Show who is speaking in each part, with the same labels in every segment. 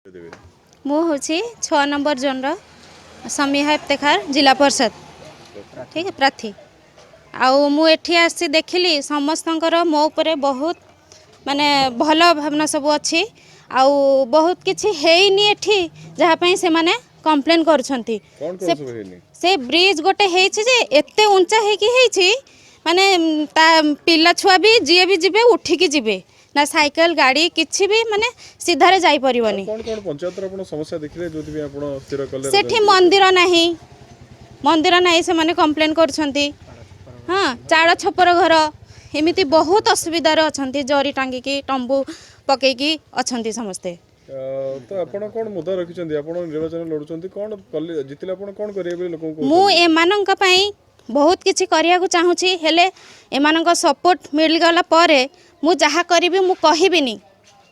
Speaker 1: ଦେବେ।
Speaker 2: ମୁଁ ହେଉଛି 6 ନମ୍ବର ଜୋନ୍ର ସମିହା ଇଫ୍ତେଖାର, ଜିଲ୍ଲା ପରିଷଦ ଠିକ୍ ପ୍ରାର୍ଥୀ। ଆଉ ମୁଁ ଏଠି ଆସି ଦେଖିଲି, ସମସ୍ତଙ୍କର ମୋ ଉପରେ ବହୁତ ମାନେ ଭଲ ଭାବନା ସବୁ ଅଛି। ଆଉ ବହୁତ କିଛି ହେଇନି ଏଠି, ଯାହା ପାଇଁ ସେମାନେ କମ୍ପ୍ଲେନ୍ କରୁଛନ୍ତି।
Speaker 1: କ'ଣ କ'ଣ
Speaker 2: ସେ
Speaker 1: ସବୁ ହେଇନି?
Speaker 2: ସେ ବ୍ରିଜ୍ ଗୋଟେ ହେଇଛି ଯେ ଏତେ ଉଞ୍ଚା ହେଇକି ହେଇଛି, ମାନେ ତା ପିଲା ଛୁଆ ବି ଯିଏ ବି ଯିବେ ଉଠିକି ଯିବେ ନା, ସାଇକେଲ ଗାଡ଼ି କିଛି ବି ମାନେ ସିଧାରେ ଯାଇପାରିବନି।
Speaker 1: କ'ଣ କ'ଣ ପଞ୍ଚାୟତର ଆପଣ ସମସ୍ୟା ଦେଖିଲେ, ଯୋଉଥିପାଇଁ ଆପଣ ସ୍ଥିର କଲେ?
Speaker 2: ସେଠି ମନ୍ଦିର ନାହିଁ, ମନ୍ଦିର ନାହିଁ, ସେମାନେ କମ୍ପ୍ଲେନ୍ କରୁଛନ୍ତି। ହଁ, ଚାଳ ଛପର ଘର, ଏମିତି ବହୁତ ଅସୁବିଧାରେ ଅଛନ୍ତି। ଜରି ଟାଙ୍ଗିକି, ତମ୍ବୁ ପକେଇକି ଅଛନ୍ତି ସମସ୍ତେ।
Speaker 1: ତ ଆପଣ କ'ଣ ମୁଦ୍ଦା ରଖିଛନ୍ତି? ଆପଣ ନିର୍ବାଚନ ଲଢୁଛନ୍ତି, କ'ଣ କଲେ ଜିତିଲେ ଆପଣ କ'ଣ କରିବେ ବୋଲି ଲୋକଙ୍କୁ
Speaker 2: ମୁଁ
Speaker 1: କହୁଛନ୍ତି?
Speaker 2: ଏମାନଙ୍କ ପାଇଁ ବହୁତ କିଛି କରିବାକୁ ଚାହୁଁଛି, ହେଲେ ଏମାନଙ୍କ ସପୋର୍ଟ ମିଳିଗଲା ପରେ ମୁଁ ଯାହା କରିବି ମୁଁ କହିବିନି,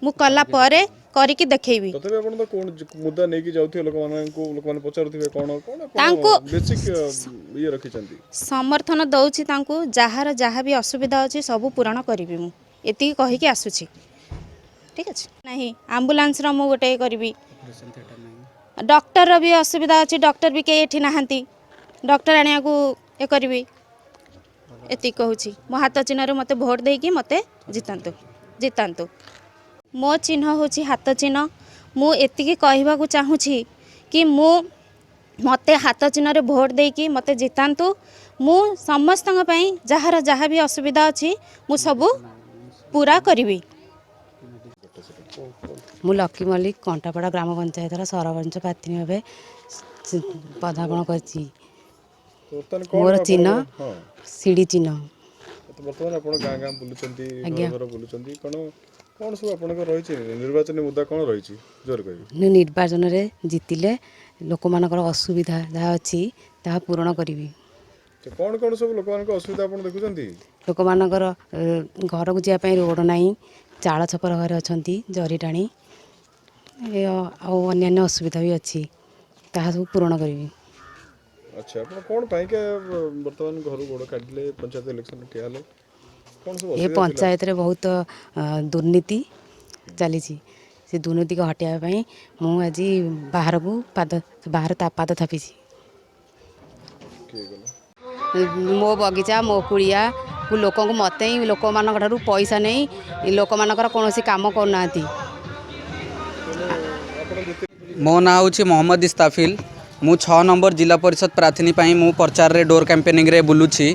Speaker 2: ମୁଁ କଲା ପରେ କରିକି ଦେଖେଇବି।
Speaker 1: ତଥାପି ଆପଣ ତ କ'ଣ ମୁଦ୍ଦା ନେଇକି ଯାଉଥିବେ ଲୋକମାନଙ୍କୁ, ଲୋକମାନେ ପଚାରୁଥିବେ କ'ଣ କ'ଣ ଆପଣ
Speaker 2: ତାଙ୍କୁ-
Speaker 1: ବେସିକ୍ ଇଏ ରଖିଛନ୍ତି?
Speaker 2: ସମର୍ଥନ ଦେଉଛି ତାଙ୍କୁ, ଯାହାର ଯାହା ବି ଅସୁବିଧା ଅଛି ସବୁ ପୂରଣ କରିବି, ମୁଁ ଏତିକି କହିକି ଆସୁଛି। ଠିକ୍ ଅଛି। ନାହିଁ ଆମ୍ବୁଲାନ୍ସର ମୁଁ ଗୋଟେ କରିବି। ଡକ୍ଟରର ବି ଅସୁବିଧା ଅଛି, ଡକ୍ଟର ବି କେହି ଏଠି ନାହାନ୍ତି, ଡକ୍ଟର ଆଣିବାକୁ ଏ କରିବି। ଏତିକି କହୁଛି। ମୋ ହାତ ଚିହ୍ନରେ ମୋତେ ଭୋଟ ଦେଇକି ମୋତେ ଜିତାନ୍ତୁ, ଜିତାନ୍ତୁ। ମୋ ଚିହ୍ନ ହେଉଛି ହାତ ଚିହ୍ନ। ମୁଁ ଏତିକି କହିବାକୁ ଚାହୁଁଛି କି ମୁଁ ମୋତେ ହାତ ଚିହ୍ନରେ ଭୋଟ ଦେଇକି ମୋତେ ଜିତାନ୍ତୁ। ମୁଁ ସମସ୍ତଙ୍କ ପାଇଁ ଯାହାର ଯାହା ବି ଅସୁବିଧା ଅଛି ମୁଁ ସବୁ ପୁରା କରିବି।
Speaker 3: ମୁଁ ଲକି ମଲ୍ଲିକ, କଣ୍ଟାପଡ଼ା ଗ୍ରାମ ପଞ୍ଚାୟତର ସରପଞ୍ଚ ପ୍ରାର୍ଥିନୀ ଭାବେ ପଦାର୍ପଣ କରିଛି।
Speaker 1: ତ ବର୍ତ୍ତମାନ କ'ଣ
Speaker 3: ମୋର ଚିହ୍ନ
Speaker 1: ଆପଣଙ୍କର- ହଁ,
Speaker 3: ସିଡ଼ି ଚିହ୍ନ।
Speaker 1: ତ ବର୍ତ୍ତମାନ ଆପଣ ଗାଁ ଗାଁ ବୁଲୁଛନ୍ତି, ଘର
Speaker 3: ଆଜ୍ଞା।
Speaker 1: ଘର ବୁଲୁଛନ୍ତି, କ'ଣ କ'ଣ ସବୁ ଆପଣଙ୍କର ରହିଛି? ନିର୍ବାଚନୀ ମୁଦ୍ଦା କ'ଣ ରହିଛି, ଜୋର କହିବେ।
Speaker 3: ମୁଁ ନିର୍ବାଚନରେ ଜିତିଲେ ଲୋକମାନଙ୍କର ଅସୁବିଧା ଯାହା ଅଛି ତାହା ପୂରଣ କରିବି।
Speaker 1: ତ କ'ଣ କ'ଣ ସବୁ ଲୋକମାନଙ୍କ ଅସୁବିଧା ଆପଣ ଦେଖୁଛନ୍ତି?
Speaker 3: ଲୋକମାନଙ୍କର ଘରକୁ ଯିବା ପାଇଁ ରୋଡ଼ ନାହିଁ, ଚାଳ ଛପର ଘରେ ଅଛନ୍ତି ଜରି ଟାଣି, ଆଉ ଅନ୍ୟାନ୍ୟ ଅସୁବିଧା ବି ଅଛି, ତାହା ସବୁ ପୂରଣ କରିବି।
Speaker 1: ଆଚ୍ଛା, ଆପଣ କ'ଣ ପାଇଁକା ବର୍ତ୍ତମାନ ଘରୁ ଗୋଡ଼ କାଢ଼ିଲେ, ପଞ୍ଚାୟତ ଇଲେକ୍ସନ ଠିଆ ହେଲେ? କ'ଣ ସବୁ
Speaker 3: ଏ
Speaker 1: ଅସୁବିଧା ଥିଲା?
Speaker 3: ପଞ୍ଚାୟତରେ ବହୁତ ଦୁର୍ନୀତି ଚାଲିଛି। ସେ ଦୁର୍ନୀତିକୁ ହଟାଇବା ପାଇଁ ମୁଁ ଆଜି ବାହାରକୁ ପାଦ ବାହାର ତା ପାଦ ଥାପିଛି।
Speaker 1: କିଏ ଗଲା?
Speaker 3: ମୋ ବଗିଚା ମୋ କୁଡ଼ିଆକୁ ଲୋକଙ୍କୁ ମୋତେ ହିଁ ଲୋକମାନଙ୍କ ଠାରୁ ପଇସା ନେଇ ଲୋକମାନଙ୍କର କୌଣସି କାମ କରୁନାହାନ୍ତି।
Speaker 1: ଆପଣ ଯେତେ
Speaker 4: ମୋ ନାଁ ହେଉଛି ମହମ୍ମଦ ଇସ୍ତାଫିଲ। ମୁଁ 6 ନମ୍ବର ଜିଲ୍ଲା ପରିଷଦ ପ୍ରାର୍ଥିନୀ ପାଇଁ ମୁଁ ପ୍ରଚାରରେ ଡୋର୍ କ୍ୟାମ୍ପେନିଂରେ ବୁଲୁଛି।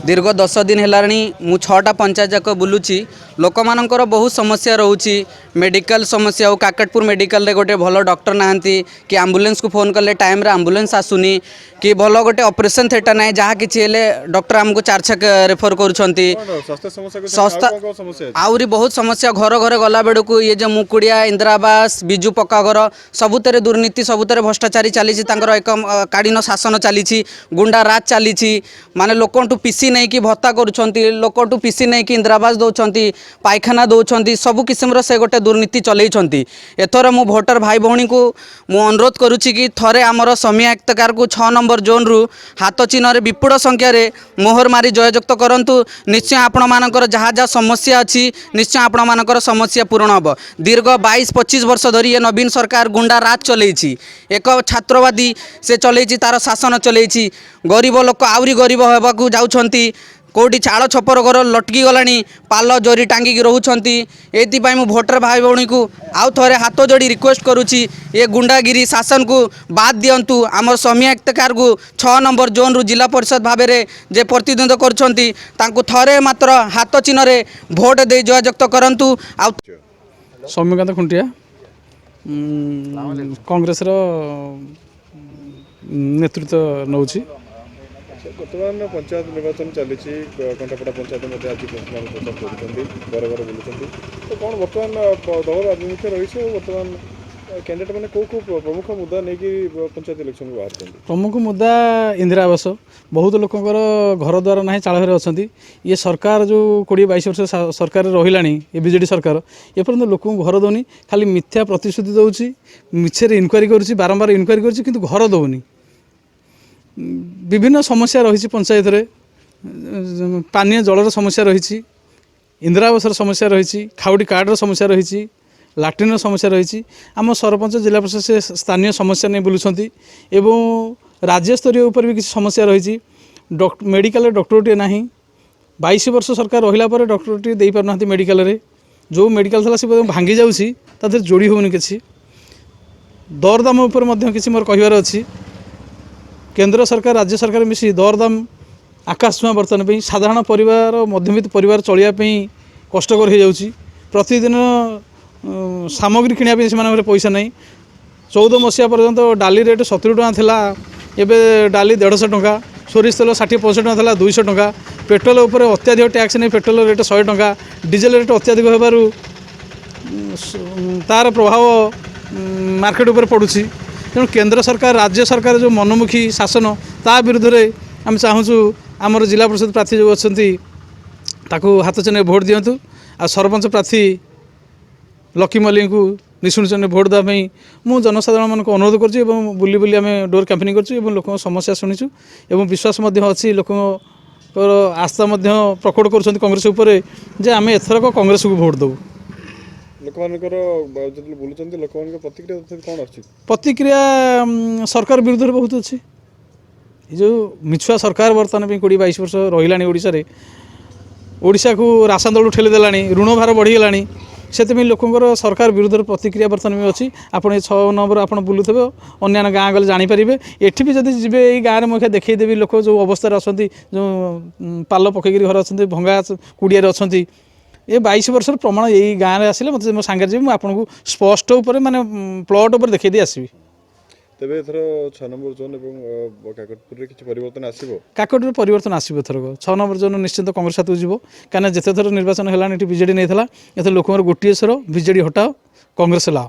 Speaker 4: ଦୀର୍ଘ 10 ଦିନ ହେଲାଣି ମୁଁ 6ଟା ପଞ୍ଚାୟତ ଯାକ ବୁଲୁଛି। ଲୋକମାନଙ୍କର ବହୁତ ସମସ୍ୟା ରହୁଛି। ମେଡ଼ିକାଲ ସମସ୍ୟା ଆଉ କାକଟପୁର ମେଡ଼ିକାଲରେ ଗୋଟେ ଭଲ ଡକ୍ଟର ନାହାନ୍ତି, କି ଆମ୍ବୁଲାନ୍ସକୁ ଫୋନ୍ କଲେ ଟାଇମ୍ରେ ଆମ୍ବୁଲାନ୍ସ ଆସୁନି, କି ଭଲ ଗୋଟେ ଅପରେସନ୍ ଥିଏଟର ନାହିଁ। ଯାହା କିଛି ହେଲେ ଡକ୍ଟର ଆମକୁ ଚାରି ଛକ ରେଫର କରୁଛନ୍ତି।
Speaker 1: କ'ଣ ସ୍ୱାସ୍ଥ୍ୟ ସମସ୍ୟାକୁ ଛାଡ଼ି
Speaker 4: ଶସ୍ତା
Speaker 1: ଆଉ କ'ଣ କ'ଣ ସମସ୍ୟା ଅଛି?
Speaker 4: ଆହୁରି ବହୁତ ସମସ୍ୟା। ଘର ଘରେ ଗଲା ବେଳକୁ ଇଏ ଯେଉଁ ମୁକୁଡ଼ିଆ, ଇନ୍ଦିରା ଆବାସ, ବିଜୁ ପକ୍କା ଘର, ସବୁଥିରେ ଦୁର୍ନୀତି, ସବୁଥିରେ ଭ୍ରଷ୍ଟାଚାରୀ ଚାଲିଛି। ତାଙ୍କର ଏକ କାଳୀନ ଶାସନ ଚାଲିଛି, ଗୁଣ୍ଡା ରାଜ ଚାଲିଛି। ମାନେ ଲୋକଙ୍କଠୁ ପିସି ନେଇକି ଭତ୍ତା କରୁଛନ୍ତି, ଲୋକଠୁ ପିସି ନେଇକି ଇନ୍ଦିରା ଆବାସ ଦେଉଛନ୍ତି, ପାଇଖାନା ଦେଉଛନ୍ତି, ସବୁ କିସମର ସେ ଗୋଟେ ଦୁର୍ନୀତି ଚଲେଇଛନ୍ତି। ଏଥର ମୁଁ ଭୋଟର ଭାଇ ଭଉଣୀଙ୍କୁ ମୁଁ ଅନୁରୋଧ କରୁଛି କି ଥରେ ଆମର ସମିଆ ଇଫ୍ତେଖାରକୁ 6 ନମ୍ବର ଜୋନ୍ରୁ ହାତ ଚିହ୍ନରେ ବିପୁଳ ସଂଖ୍ୟାରେ ମୋହର ମାରି ଜୟଯୁକ୍ତ କରନ୍ତୁ। ନିଶ୍ଚୟ ଆପଣମାନଙ୍କର ଯାହା ଯାହା ସମସ୍ୟା ଅଛି, ନିଶ୍ଚୟ ଆପଣମାନଙ୍କର ସମସ୍ୟା ପୂରଣ ହେବ। ଦୀର୍ଘ 22 25 ବର୍ଷ ଧରି ଏ ନବୀନ ସରକାର ଗୁଣ୍ଡା ରାଜ ଚଲେଇଛି। ଏକ ଛାତ୍ରବାଦୀ ସେ ଚଲେଇଛି, ତାର ଶାସନ ଚଲେଇଛି। ଗରିବ ଲୋକ ଆହୁରି ଗରିବ ହେବାକୁ ଯାଉଛନ୍ତି। କେଉଁଠି ଚାଳ ଛପର ଘର ଲଟକି ଗଲାଣି, ପାଲ ଜରି ଟାଙ୍ଗିକି ରହୁଛନ୍ତି। ଏଇଥିପାଇଁ ମୁଁ ଭୋଟର ଭାଇ ଭଉଣୀକୁ ଆଉ ଥରେ ହାତ ଯୋଡ଼ି ରିକ୍ୱେଷ୍ଟ କରୁଛି, ଏ ଗୁଣ୍ଡାଗିରି ଶାସନକୁ ବାଦ ଦିଅନ୍ତୁ। ଆମର ସମିଆ ଇଫ୍ତେଖାରକୁ 6 ନମ୍ବର ଜୋନ୍ରୁ ଜିଲ୍ଲା ପରିଷଦ ଭାବରେ ଯେ ପ୍ରତିଦ୍ୱନ୍ଦ୍ୱିତା କରୁଛନ୍ତି, ତାଙ୍କୁ ଥରେ ମାତ୍ର ହାତ ଚିହ୍ନରେ ଭୋଟ ଦେଇ ଜୟଯୁକ୍ତ କରନ୍ତୁ। ଆଉ
Speaker 5: ସୌମ୍ୟକାନ୍ତ ଖୁଣ୍ଟିଆ, କଂଗ୍ରେସର ନେତୃତ୍ୱ ନେଉଛି।
Speaker 1: ଆଚ୍ଛା, ବର୍ତ୍ତମାନ ପଞ୍ଚାୟତ ନିର୍ବାଚନ ଚାଲିଛି। କଣ୍ଟାପଡ଼ା ପଞ୍ଚାୟତ ମଧ୍ୟ ଆଜି ବର୍ତ୍ତମାନ ପ୍ରଚାର କରୁଛନ୍ତି, ଘର ଘର ବୁଲୁଛନ୍ତି। ତ କ'ଣ ବର୍ତ୍ତମାନ ଦଳର ଆଭିମୁଖ୍ୟ ରହିଛି ଆଉ ବର୍ତ୍ତମାନ କ୍ୟାଣ୍ଡିଡେଟ୍ ମାନେ କେଉଁ କେଉଁ ପ୍ରମୁଖ ମୁଦ୍ଦା ନେଇକି ପଞ୍ଚାୟତ ଇଲେକ୍ସନକୁ ବାହାରୁଛନ୍ତି?
Speaker 5: ପ୍ରମୁଖ ମୁଦ୍ଦା ଇନ୍ଦିରା ଆବାସ। ବହୁତ ଲୋକଙ୍କର ଘର ଦ୍ୱାର ନାହିଁ, ଚାଳ ଘରେ ଅଛନ୍ତି। ଇଏ ସରକାର ଯେଉଁ 20 22 ବର୍ଷ ସରକାରରେ ରହିଲାଣି, ଏ ବିଜେଡ଼ି ସରକାର ଏପର୍ଯ୍ୟନ୍ତ ଲୋକଙ୍କୁ ଘର ଦେଉନି। ଖାଲି ମିଥ୍ୟା ପ୍ରତିଶ୍ରୁତି ଦେଉଛି, ମିଛରେ ଇନକ୍ୱାରି କରୁଛି, ବାରମ୍ବାର ଇନକ୍ୱାରି କରୁଛି, କିନ୍ତୁ ଘର ଦେଉନି। ବିଭିନ୍ନ ସମସ୍ୟା ରହିଛି ପଞ୍ଚାୟତରେ। ପାନୀୟ ଜଳର ସମସ୍ୟା ରହିଛି, ଇନ୍ଦିରା ଆବାସର ସମସ୍ୟା ରହିଛି, ଖାଉଟି କାର୍ଡ଼ର ସମସ୍ୟା ରହିଛି, ଲାଟ୍ରିନ୍ର ସମସ୍ୟା ରହିଛି। ଆମ ସରପଞ୍ଚ, ଜିଲ୍ଲା ପରିଷଦ ସେ ସ୍ଥାନୀୟ ସମସ୍ୟା ନେଇ ବୁଲୁଛନ୍ତି ଏବଂ ରାଜ୍ୟସ୍ତରୀୟ ଉପରେ ବି କିଛି ସମସ୍ୟା ରହିଛି। ମେଡ଼ିକାଲରେ ଡକ୍ଟରଟିଏ ନାହିଁ। 22 ବର୍ଷ ସରକାର ରହିଲା ପରେ ଡକ୍ଟରଟିଏ ଦେଇପାରୁନାହାନ୍ତି। ମେଡ଼ିକାଲରେ ଯେଉଁ ମେଡ଼ିକାଲ ଥିଲା, ସେ ଭାଙ୍ଗି ଯାଉଛି, ତା ଦେହରେ ଯୋଡ଼ି ହେଉନି କିଛି। ଦରଦାମ ଉପରେ ମଧ୍ୟ କିଛି ମୋର କହିବାର ଅଛି। କେନ୍ଦ୍ର ସରକାର, ରାଜ୍ୟ ସରକାର ମିଶି ଦରଦାମ ଆକାଶ ଛୁଆଁ। ବର୍ତ୍ତମାନ ପାଇଁ ସାଧାରଣ ପରିବାର, ମଧ୍ୟବିତ୍ତ ପରିବାର ଚଳିବା ପାଇଁ କଷ୍ଟକର ହେଇଯାଉଛି। ପ୍ରତିଦିନ ସାମଗ୍ରୀ କିଣିବା ପାଇଁ ସେମାନଙ୍କର ପଇସା ନାହିଁ। 14 ମସିହା ପର୍ଯ୍ୟନ୍ତ ଡାଲି ରେଟ୍ 70 ଟଙ୍କା ଥିଲା, ଏବେ ଡାଲି 150 ଟଙ୍କା। ସୋରିଷ ତେଲ 60-65 ଟଙ୍କା ଥିଲା, 200 ଟଙ୍କା। ପେଟ୍ରୋଲ ଉପରେ ଅତ୍ୟଧିକ ଟ୍ୟାକ୍ସ ନେଇ ପେଟ୍ରୋଲ ରେଟ୍ 100 ଟଙ୍କା। ଡିଜେଲ ରେଟ୍ ଅତ୍ୟଧିକ ହେବାରୁ ତାର ପ୍ରଭାବ ମାର୍କେଟ ଉପରେ ପଡ଼ୁଛି। ତେଣୁ କେନ୍ଦ୍ର ସରକାର, ରାଜ୍ୟ ସରକାର ଯେଉଁ ମନମୁଖୀ ଶାସନ, ତା ବିରୁଦ୍ଧରେ ଆମେ ଚାହୁଁଛୁ ଆମର ଜିଲ୍ଲା ପରିଷଦ ପ୍ରାର୍ଥୀ ଯେଉଁ ଅଛନ୍ତି, ତାକୁ ହାତ ଚିହ୍ନରେ ଭୋଟ ଦିଅନ୍ତୁ। ଆଉ ସରପଞ୍ଚ ପ୍ରାର୍ଥୀ ଲକି ମଲ୍ଲିକଙ୍କୁ ନିଶୁଣି ଚିହ୍ନରେ ଭୋଟ ଦେବା ପାଇଁ ମୁଁ ଜନସାଧାରଣମାନଙ୍କୁ ଅନୁରୋଧ କରୁଛି। ଏବଂ ବୁଲି ବୁଲି ଆମେ ଡୋର୍ କ୍ୟାମ୍ପେନିଂ କରୁଛୁ ଏବଂ ଲୋକଙ୍କ ସମସ୍ୟା ଶୁଣିଛୁ ଏବଂ ବିଶ୍ୱାସ ମଧ୍ୟ ଅଛି, ଲୋକଙ୍କର ଆସ୍ଥା ମଧ୍ୟ ପ୍ରକଟ କରୁଛନ୍ତି କଂଗ୍ରେସ ଉପରେ ଯେ ଆମେ ଏଥରକ କଂଗ୍ରେସକୁ ଭୋଟ ଦେବୁ।
Speaker 1: ଲୋକମାନଙ୍କର ଯେତେବେଳେ ବୁଲୁଛନ୍ତି, ଲୋକମାନଙ୍କ ପ୍ରତିକ୍ରିୟା ତଥାପି କ'ଣ ଆସୁଛି?
Speaker 5: ପ୍ରତିକ୍ରିୟା ସରକାର ବିରୁଦ୍ଧରେ ବହୁତ ଅଛି। ଏ ଯେଉଁ ମିଛୁଆ ସରକାର ବର୍ତ୍ତମାନ ପାଇଁ 20-22 ବର୍ଷ ରହିଲାଣି ଓଡ଼ିଶାରେ, ଓଡ଼ିଶାକୁ ରାସାତଳକୁ ଠେଲି ଦେଲାଣି, ଋଣ ଭାର ବଢ଼ିଗଲାଣି, ସେଥିପାଇଁ ଲୋକଙ୍କର ସରକାର ବିରୁଦ୍ଧରେ ପ୍ରତିକ୍ରିୟା ବର୍ତ୍ତମାନ ବି ଅଛି। ଆପଣ ଏ 6 ନମ୍ବର ଆପଣ ବୁଲୁଥିବେ, ଅନ୍ୟାନ୍ୟ ଗାଁ ଗଲେ ଜାଣିପାରିବେ। ଏଠି ବି ଯଦି ଯିବେ, ଏଇ ଗାଁରେ ମୁଁ ଏକା ଦେଖେଇଦେବି, ଲୋକ ଯେଉଁ ଅବସ୍ଥାରେ ଅଛନ୍ତି, ଯେଉଁ ପାଲ ପକେଇକିରି ଘରେ ଅଛନ୍ତି, ଭଙ୍ଗା କୁଡ଼ିଆରେ ଅଛନ୍ତି। ଏ 22 ବର୍ଷର ପ୍ରମାଣ ଏଇ ଗାଁରେ ଆସିଲେ ମୋତେ ମୋ ସାଙ୍ଗରେ ଯିବେ, ମୁଁ ଆପଣଙ୍କୁ ସ୍ପଷ୍ଟ ଉପରେ ମାନେ ପ୍ଲଟ୍ ଉପରେ ଦେଖେଇ ଦେଇ ଆସିବି।
Speaker 1: ତେବେ ଏଥର 6 ନମ୍ବର ଜୋନ୍ ଏବଂ କାକଟପୁରରେ କିଛି ପରିବର୍ତ୍ତନ ଆସିବ?
Speaker 5: କାକଟରେ ପରିବର୍ତ୍ତନ ଆସିବ ଏଥରକ। 6 ନମ୍ବର ଜୋନ୍ ନିଶ୍ଚିନ୍ତ କଂଗ୍ରେସ ହାତକୁ ଯିବ, କାହିଁକିନା ଯେତେ ଥର ନିର୍ବାଚନ ହେଲାଣି ଏଠି ବିଜେଡ଼ି ନେଇଥିଲା। ଏଥର ଲୋକଙ୍କର ଗୋଟିଏ ସ୍ୱର, ବିଜେଡ଼ି ହଟାଅ, କଂଗ୍ରେସ ଲାଅ।